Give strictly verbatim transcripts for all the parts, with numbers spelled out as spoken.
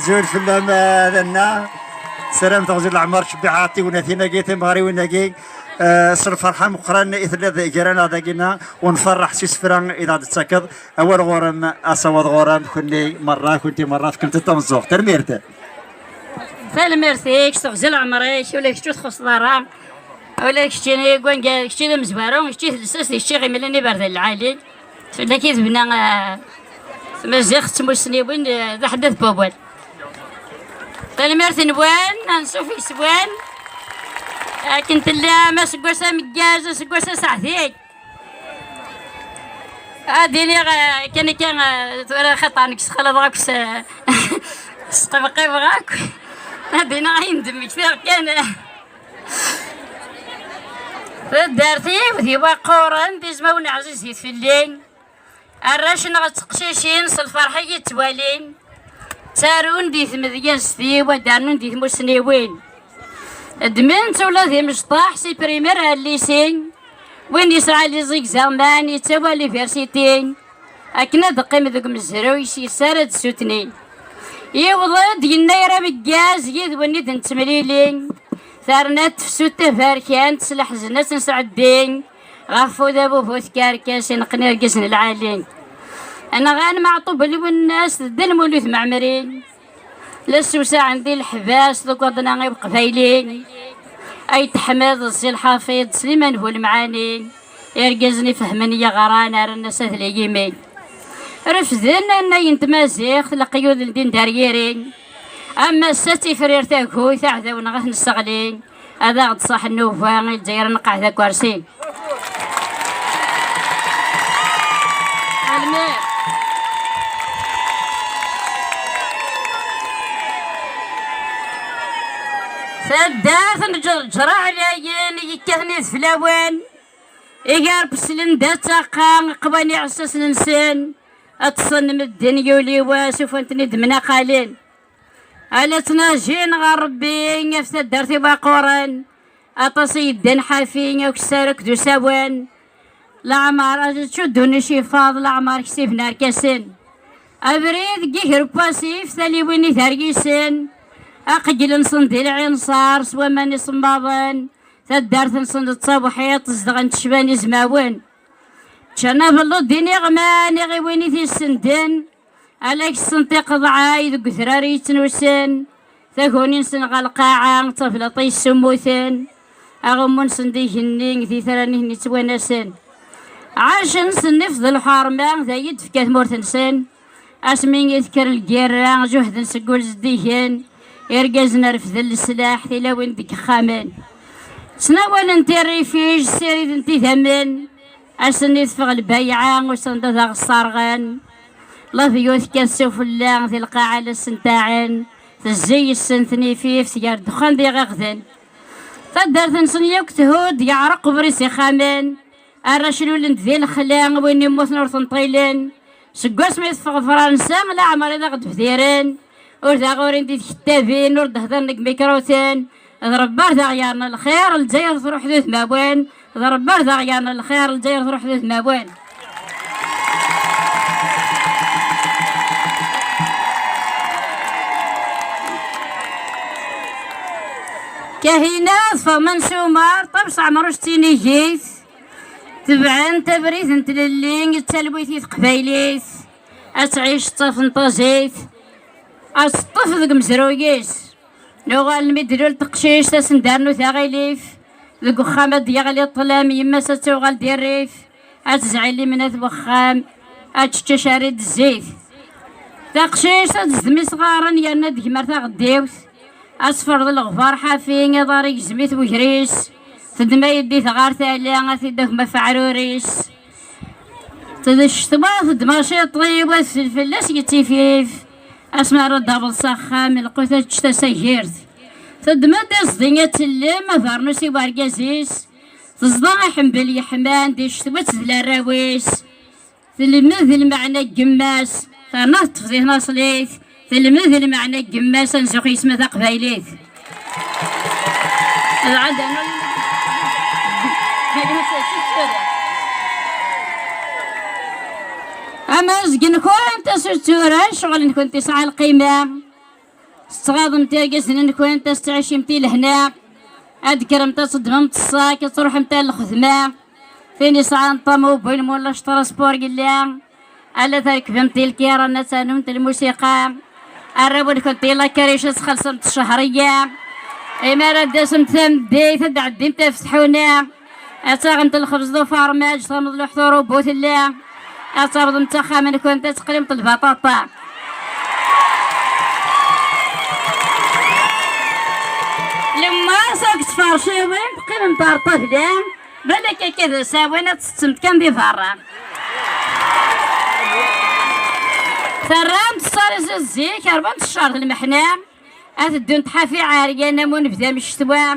Azul fell-am, eh, a Danna. Salam teɣzi n leɛmer, cebbiḥa tiwnatin-agi, timeɣriwin-agi. Eh, s lferḥ ameqqran i telliḍ gar-aneɣ dagina, u nferreḥ s isefra i d aɣ-d-tettakeḍ. Awal ɣur-m, asawaḍ ɣur-m, kenni merra, kunti merra, fkemt-d tameẓẓuɣt. Tanemmirt. Tanemmirt-ik, s teɣzi n leɛmer-ik, ula kečč ur txuṣṣeḍ ara. Ula d keččini, deg wangal, kečči d amezwaru, kečči d lsas, d kečči ɣimlen iberdan lɛali. Fell-ak i tebna, ah, tmaziɣt d tmussniwin, ah, d aḥeddad n wawal. Tanemmirt-nwen, ansuf yes-wen. Akken tellam, aseggas ameggaz, aseggas aseɛdi. Ad iniɣ, ah, kan akka, ah, tura xaṭer nekk sxalaḍeɣ akk s, sqebqibeɣ akk. Ad iniɣ ayen d-mmektiɣ kan. Taddart-iw d iwaquren, d izmawen ɛzizit fell-i. Arrac-nneɣ d teqcicin, s lferḥ i yi-ttwalin. Ttarun di tmedyazt-iw, ad d-rnun di tmussniwin. Ddmen-tt ula d imecṭaḥ, si primaire ar lycée. Win yesɛa les examens, yettawi l'université. Akken ad teqqim deg umezruy, s yes ara d-ssutnin. Yewweḍ-d yennayer ameggaz yid-wen i d-nettemlili. Terna tefsut taberkant s leḥzen ad tt-nesɛeddi. Ɣef udabu bu tkerkas ineqqen irgazen lɛali. Nɣan Meɛṭub Lwennas d Dda Lmulud Mɛemmri. La ssewsaɛen di leḥbas deg waḍna i uqbayli. Ay teḥmiḍ d Si Lḥafiḍ d Sliman bu lemɛani. Irgazen ifehmen yeɣran rran-as adli yimi. Refden annay n tmaziɣt, leqyud n din d aryiri. Am ass-a d tifrir tagut, aɛdaw-nneɣ ad t-nesseɣli. Ad aɣ-d-ṣaḥ nnuba i Lezzayer nqeɛ d akersi. Almi. Taddart n Ǧerǧer ɛlayen i yekkaten ideflawen. Igar beslen d attaqa, qwan iɛessasen-nsen, ad ṭṭsen medden yuli wass, ufan-ten-id mnaqalen. Ala ttnajin ɣer Rebbi, ɣef taddart iwaquren, aṭas i yeddan ḥafi, akessar akked usawen. Leɛmer ad tcuddun icifaḍ, leɛmer ksiben arkasen. Abrid deg iger n wasif, taliwin i teryisen, aqeyyel-nsen di lɛinṣer, s waman isemmaḍen. Taddart-nsen d ttawḥiḍ, zedɣen tecban izmawen. Ččan abelluḍ d iniɣman, iɣiwin i t-issenden. Ala kessent iqeḍɛay deg udrar yettnusen. Taguni-nsen ɣer lqaɛa, d tablaṭ yessumuten. Aɣummu-nsen d igenni, d itran-ihin yettwanasen. Ɛacen s nnif d lḥerma, d ayi d-tefka tmurt-nsen. Asmi i tekker lgirra, juhden seg ul zeddigen, irgazen refden leslaḥ, tilawin deg yexxamen. Ttnawalen tirrifij, ssirident idammen. Ass-nni teffeɣ lbayɛa, usan-d ad aɣ-sserɣen. Labyu tekkat s ufella, di lqaɛa la ssentaɛen. Tezzi yes-sen tnifift, gar ddexxan d iɣiɣden. Taddart-nsen yakk thudd, yeɛreq ubrid s ixxamen. Arrac lulen-d di lexla, win immuten ur ten-ṭilen. Seg wasmi teffeɣ Fransa, leɛmer i d aɣ-d-bdiren. Ur d aɣ-urin di tkettabin, ur d-hedren deg mikruten. D Rebbi ar d aɣ-yerren lxir, Lezzayer truḥ d udmawen. D Rebbi ar d aɣ-yerren lxir, Lezzayer truḥ d udmawen. Kahina d Faḍma n Sumer, ṭṭabs ɛemruc d tinigit. Tebɛent abrid n tlelli, d talwit i teqbaylit. Ad tɛic ṭṭaf n taẓit, ad teṭṭef deg umezruy-is. Nuɣal mi d-tlul teqcict, ad sen-d-rnu taɣilif. Deg uxxam ad d-yeɣli ṭṭlam, yemma-s ad tuɣal di rrif. Ad tezɛi limen at wexxam, ad tečč acari d zzit. Taqcict ad tezdem isɣaren, yerna ad d-gmer taɣeddiwt. Ad tefreḍ leɣbar ḥafi, iḍar igzem-it wegris. Teddem ayeddit ɣer tala, ad t-id-agem afeɛrur-is. D ccetwa teddem aciṭ-iw, ad tfel fell-as yettifif. Asmi ara d-taweḍ s axxam, lqut ad tečč tasagirt. Teddem-d iẓdi ad tellem, abernus i wergaz-is. Teẓḍa aḥembel yeḥman, di ccetwa tedla arraw-is. Telmed lmeɛna n yemma-s, terna teṭṭef di tnaṣlit. Telmed lmeɛna n yemma-s, anzux yesma taqbaylit. Lɛada. Amazg-nkent asuttura, ccɣel-nkent yesɛa lqima. Tettɣaḍemt irgazen-nkent, ad tettɛicimt i lehna. Ad d-kkremt, ad teddmemt ṣṣak, ad truḥemt ar lxedma. Tin yesɛan ṭṭamu n win n ulac transport yella. Ala, trekbemt i lkira, ad ternumt lmusiqa. Arraw-nkent i lakric, ad txellṣemt ccehriya. Imi ara d-tasemt tameddit, ad d-tɛeddimt ɣef tḥuna. Ad taɣemt lxebz d ufermaj, tameḍluḥt urubu tella. Ad tawḍemt s axxam-nkent, ad teqlimt lbaṭaṭa. Lemmas akked tferciwin teqqimemt ar ṭṭabla, balak akka d asawen ad tettettemt kan di berra. Terramt ṣṣaris zik, rwant ccer d lmeḥna. Ad teddunt ḥafi ɛeryan am unebdu am ccetwa.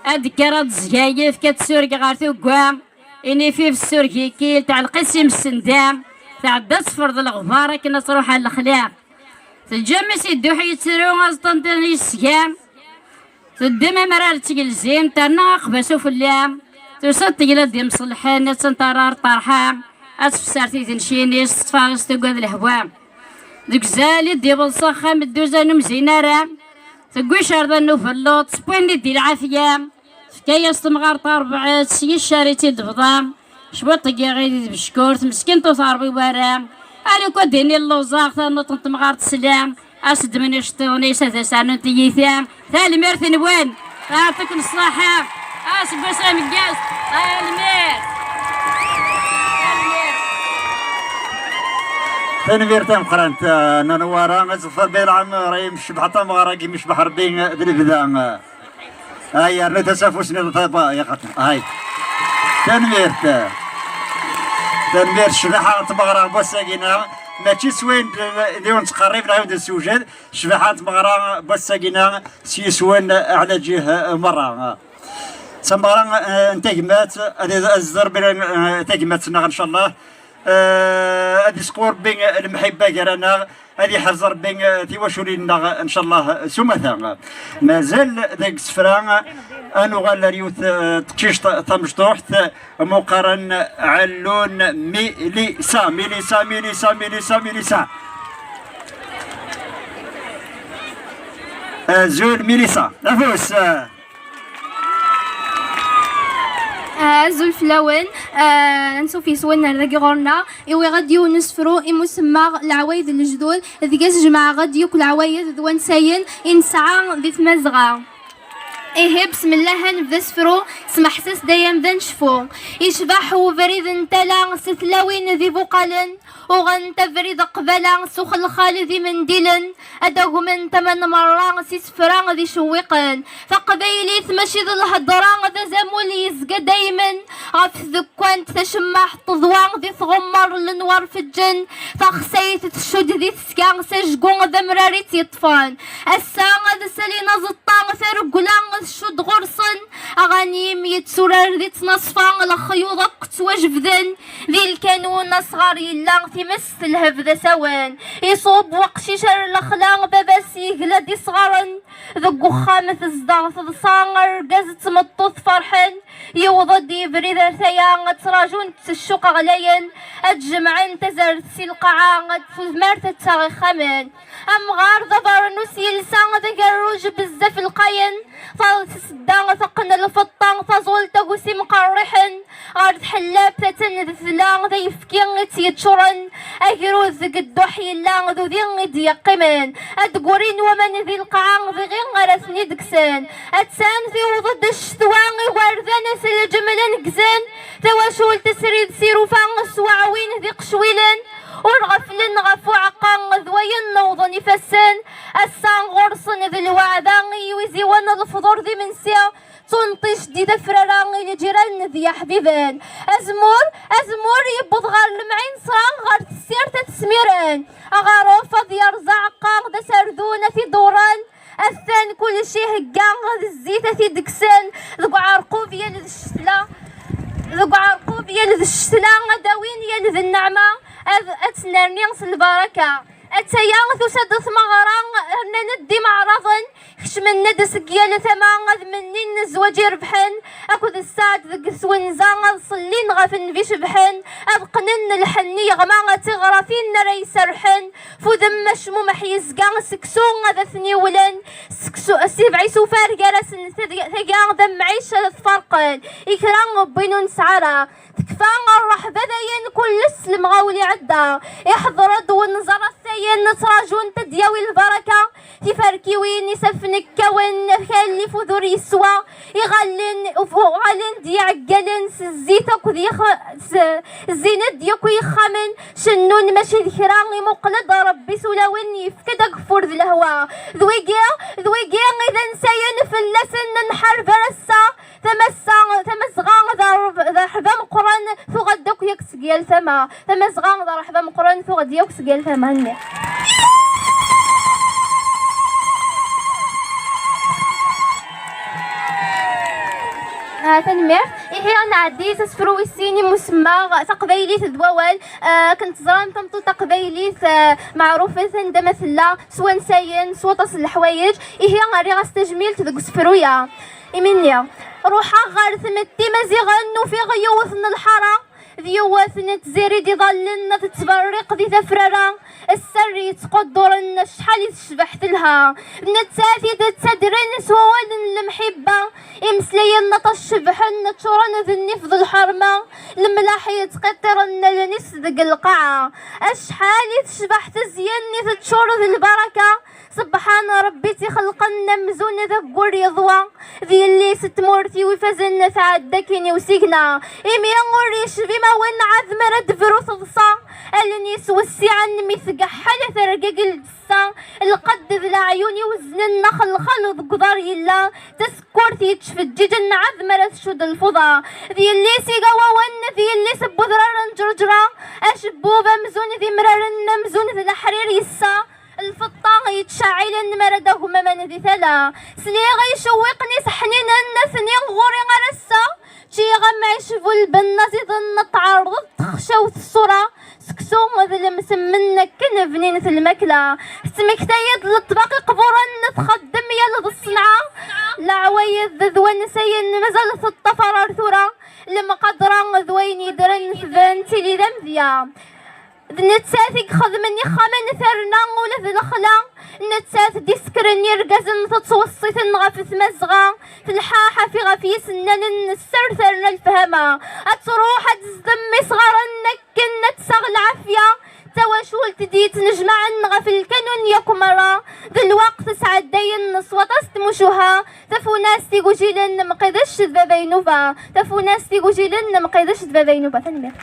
Ad d-tekker ad tezgay, yefka-tt sureg ɣer tugga. Inifif sureg ikkil, tɛelleq-itt s imsenda. Tɛedda ad tefreḍ leɣbar akken ad truḥ ar lexla. Teǧǧa mmi-s idduḥ yettru, aẓeṭṭa n yesga. Teddem amrar d tgelzimt, terna aqbas ufella. Tusa-d tegla d imṣelḥen, attan terra ar ṭṭerḥa. Ad tefser tidencin-is, teṭṭef-as tugad lehwa. Deg uzal i d-iweḍ s axxam dduzan ur mzin ara. Tegwi cerḍan n ubelluḍ, tewwi-d di lɛafya. Tefka-yas temɣart tabrat, s yiccer i tt-id-tebḍa. Cwiṭ n yiɣil d tbeckurt, meskint ur terwi wara. Alukan d-ini lluẓeɣ, tanuḍt n temɣart tesla. As-ddmen iceṭṭiḍen-is, ad as-rnun tiyita. Tanemmirt-nwen. Yeɛṭikum ṣṣaḥa. Aseggas ameggaz. Tanemmirt. Tanemmirt. Tanemmirt tameqqrant, eh, Nna Newwara, ad teffeɣ di leɛmer-im, cebḥ tameɣra-agi, mecbeḥ Rebbi d lebda. Ay, rnu-t-as afus-nni d ṭṭiba, ya xaṭi. Ay. Tanemmirt. Tanemmirt, ccbaḥa n tmeɣra n wass-agi-nneɣ, mačči s wayen d, d yiwen ttqerrib neɣ yiwen d ssewjed, ccbaḥa n tmeɣra n wass-agi-nneɣ s yiswen ɛla ǧih merra. D tameɣra, eh, n tagmat, ad, ad zder bila, eh, tagmat-nneɣ, ncallah. Eh, ad isqu Rebbi lemḥibba gar-aneɣ, ad iḥrez Rebbi, eh, tiwaculin-nneɣ, ncallah, s umata. Mazal deg isefra, ad nuɣal ar yiwet, eh, teqcict tamecṭuḥt, muqaren Ɛellun Milisa, Milisa, Milisa, Milisa, Milisa. Azul Milisa, afus. Ah, azul fell-awen. Ah, ansuf yes-wen ar dagi ɣur-neɣ. Iwiɣ-d yiwen n usefru imusemma Leɛwayed n Lejdud, deg-s jemɛeɣ-d yakk leɛwayed d wansayen i nesɛa di Tmazɣa. Ihi, besmellah, ad nebdu asefru s meḥsas dayem d anceffu. Icbeḥ ubrid n tala s tlawin d ibuqalen, uɣent abrid qbala s uxelxal d imendilen, ad agmen tama n merra s isefra d icewwiqen. Taqbaylit mačči d lhedra, d azamul yezga daymen ɣef tdekkant tacemmaḥt teḍwa di tɣemmar n lenwar feǧǧen, taxsayt tcudd di tesga s ajgu d amrar i tt-yeṭṭfen. Ass-a ad salin aẓeṭṭa, tareggla tcudd ɣur-sen, aɣanim yetturar di ttnaṣfa, lexyuḍ akk ttwajebden di lkanun, asɣar yella times telheb d asawen. Iṣub weqcic ar lexla, baba-s yegla-d isɣaren, deg uxxam tezdeɣ teḍsa, argaz d tmeṭṭut ferḥen, yewweḍ-d yebrid ar taya, ad ttraǧun s ccuq ɣlayen, ad jemɛen tazart si lqaɛa, ad tudmart ad taɣ ixxamen. Amɣar d abeṛnus yelsa, d agerruj bezzaf lqayen, tasedda teqqen lfeṭṭa, taẓult agsim qerriḥen, ɣer tḥellabt attan d tla, d ayefki i tt-yeččuren, agrud deg dduḥ yella, d udi i d-yeqqimen, ad d-grin waman di lqaɛa, d iɣi ara ten-id-kksen. Attan tiweḍ-d ccetwa, igerdan s lǧemla neggzen, tawacult srid s irufa, s waɛwin d iqecwilen, ur ɣeflen ɣef uɛeqqa d wayen newḍen ifassen. Ass-a ɣur-sen d lweɛda i yiwiziwen, lefḍur d imensi, d tunṭict di tafrara i lǧiran d yeḥbiben. Azemmur, azemmur yewweḍ ɣer lemɛinṣa, ɣer tessirt ad t-smiren. Aɣaruf ad yerẓ aɛeqqa, d aserdun ad t-id-urren. Atan kullec ihegga, d zzit ad t-id-kksen, deg uɛerqub yal d ccetla, deg uɛerqub yal d ccetla, ad d-awin yal d nneɛma, ad, ad tennerni s lbaraka. Attaya tusa-d tmeɣra, rnan-d imeɛraḍen, Kecmen-d seg yal tama ad mennin zzwaǧ irebḥen, akked sseɛd deg twenza ad ṣellin ɣef nnbi cebḥen, ad qqnen lḥenni yeɣma ad tiɣratin ara iserḥen, f udem acmumeḥ yezga seksu ad ten-iwlen, seksu, ssibeɛ isufar gar-asen tag-, taga d amɛic ad tferqen, i kra n wwin ur nesɛi ara. Tekfa rreḥba dayen kullec s lemɣawel iɛedda. Iḥḍer-d wenẓar asayen ttraǧun-t ad d-yawi lbaraka. Tiferkiwin isaffen kkawen akal ifud ur yeswa. Iɣallen uɣalen d yiɛeggalen s zzit akked yix-, s-, zzin-d yakk yixxamen. Cennun mačči d kra imuqel-d Rebbi s ulawen yefk-d ageffur d lehwa. D wigi, d wigi i d ansayen fell-asen nḥareb ar ass-a. Tamassa, tamazɣa d rreb-, d rrehba meqqren tuɣ-d akk yakk seg yal tama. Tamazɣa d rrehba meqqren tuɣ-d yakk seg yal tama-nni. Ah, tanemmirt. Ihi ad nɛeddi s asefru wis sin i musemma taqbaylit d wawal. Ah, akken teẓram tameṭṭut taqbaylit, ah, meɛrufet anda ma tella, s wansayen, s waṭas n leḥwayeǧ. Ihi rriɣ-as tajmilt deg usefru-ya. Imi-nni, ruḥeɣ ɣer tmetti Maziɣen, ufiɣ yiwet n lḥara d yiwet n tziri d-iḍallen tettberriq di tafrara. Sser yettqudduren acḥal i tecbeḥ telha. D nettat i d-ttadren s wawal n lemḥibba. Imeslayen aṭas cebḥen, ččuren d nnif d lḥerma. Lemlaḥ yettqiṭṭiren allen-is deg lqaɛa. Acḥal i tecbeḥ tezyen i teččur d lbaraka. Sebḥan Rebbi tt-ixelqen amzun d aggur yeḍwa. D yelli-s n tmurt-iw ifazen tɛedda akin i usigna. Imi ur yecbi ma win ɛad mi ara d-tebru teḍsa. Allen-is wessiɛen mi tgeḥḥel tergagi lǧessa. Lqedd d leɛyun iweznen axelxal deg uḍar yella. Tasekkurt yettfeǧǧiǧen ɛad mi ara tcudd lfuḍa. D yelli-s igawawen, d yelli-s n wedrar n ǧerǧra. Acebbub amzun d imraren, amzun d leḥrir yessa. Lfeṭṭa yettceɛɛilen mi ara d-agem aman di tala. Sliɣ i icewwiqen-is ḥninen, atni ɣur-i ar ass-a. Ččiɣ amɛic bu lbenna ziḍen, tɛerḍeḍ texcawt ṣṣura. Seksu d lemsemmen akken bnint lmakla. Tettmektay-d leṭbaq iqburen, txeddem yal d ṣṣenɛa. Leɛwayed d wansayen mazal teṭṭafar ar tura. Lemqadra d wayen yeddren tban tili d amedya. D nettat i ixedmen ixxamen terna ula d lexla. Nettat d isekren irgazen tettweṣṣiten ɣef tmazɣa. Telḥa ḥafi ɣef yisennanen n sser terna lefhama. Ad truḥ ad tezdem isɣaren akken ad tsaɣ lɛafya. D tawacult d-yettnejmaɛen ɣef lkanun yakk merra. D lweqt sɛeddayen s waṭas n tmucuha. Tafunast igujilen n Mqidec d Baba Inuba. Tafunast igujilen n Mqidec d Baba Inuba. Tanemmirt.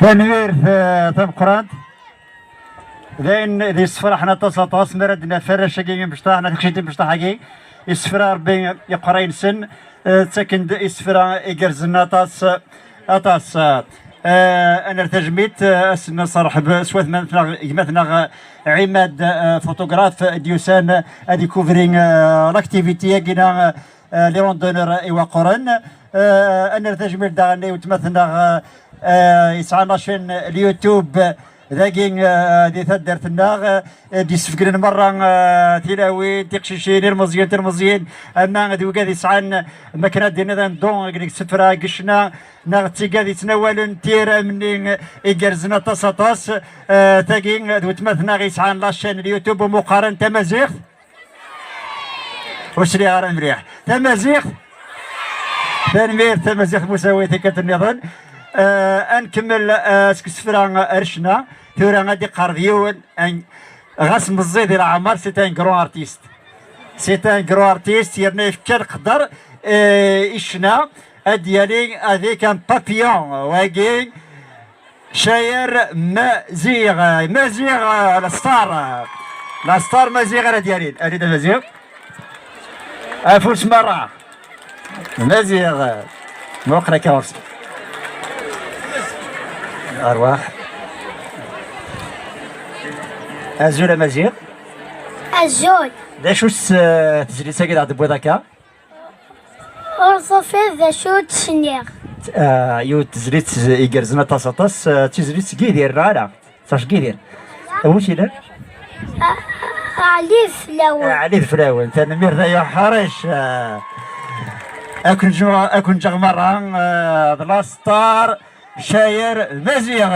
Tanemmirt, eh, tameqqrant. D ayen d yessefraḥen aṭas, aṭas, mi ara d-naf arrac-agi imecṭaḥ, neɣ tiqcicin timecṭaḥ-agi. Yessefra Rebbi iqerray-nsen, eh, ttaken-d isefra igerrzen aṭas, aṭas. Eh, ad nerr tajmilt, eh, ad s-nserḥeb s watma-tneɣ, gma-tneɣ, eh, Ɛimad, eh, photographe, i d-yusan ad ikuvri, eh, l'activité-agi-na, eh, les rangs d'honneur iwaqren. Eh, ad nerr tajmilt daɣen i weltma-tneɣ, eh, eh, yesɛan la chaîne YouTube, dagi, eh, di taddart-nneɣ, eh, d-yessefgnen merra, eh, tilawin, tiqcicin, ilmeẓyen, tilmeẓyin, ama d wigad yesɛan, ma kan ad d-tiniḍ, un don deg isefra, deg ccna, neɣ d tigad yettnawalen tiram-nni igerrzen aṭas, aṭas. Eh, tagi d weltma-tneɣ yesɛan la chaîne YouTube umi qqaren Tamaziɣt. Ur sliɣ ara mliḥ. Tamaziɣt. Tanemmirt, Tamaziɣt Musawi, tikkelt nniḍen. Eh, ad nkemmel, eh, seg isefra ar ccna. Tura ad d-iqerreb yiwen, un, ɣas meẓẓi di leɛmer, c'est un grand artiste. C'est un grand artiste, yerna yefka leqder, eh, i ccna. Ad d-yali avec un papillon, wagi, Cayer Maziɣ, Maziɣ, la star, la star Maziɣ ara d-yalin. Arid a Maziɣ. Afus merra. Maziɣ. Muqel akka ɣur-s. Arwaḥ. Azul a Maziɣ. Azul. D acu-tt, eh, tezlit-agi i d-aɣ-d-tewwiḍ akka? Ur tufiḍ d acu d-ttcenniɣ. Ah, yiwet tezlit igerrzen aṭas, aṭas, ah, d tizlit seg Yidir, neɣ ala? Sac Yidir. Awi-tt ilan? Ɛli d fell-awen. Ɛli d fell-awen. Tanemmirt ay uḥric. Ah, ad ken-ǧǧeɣ, ad ken-ǧǧeɣ merra, ah, d la star Cayer Maziɣ.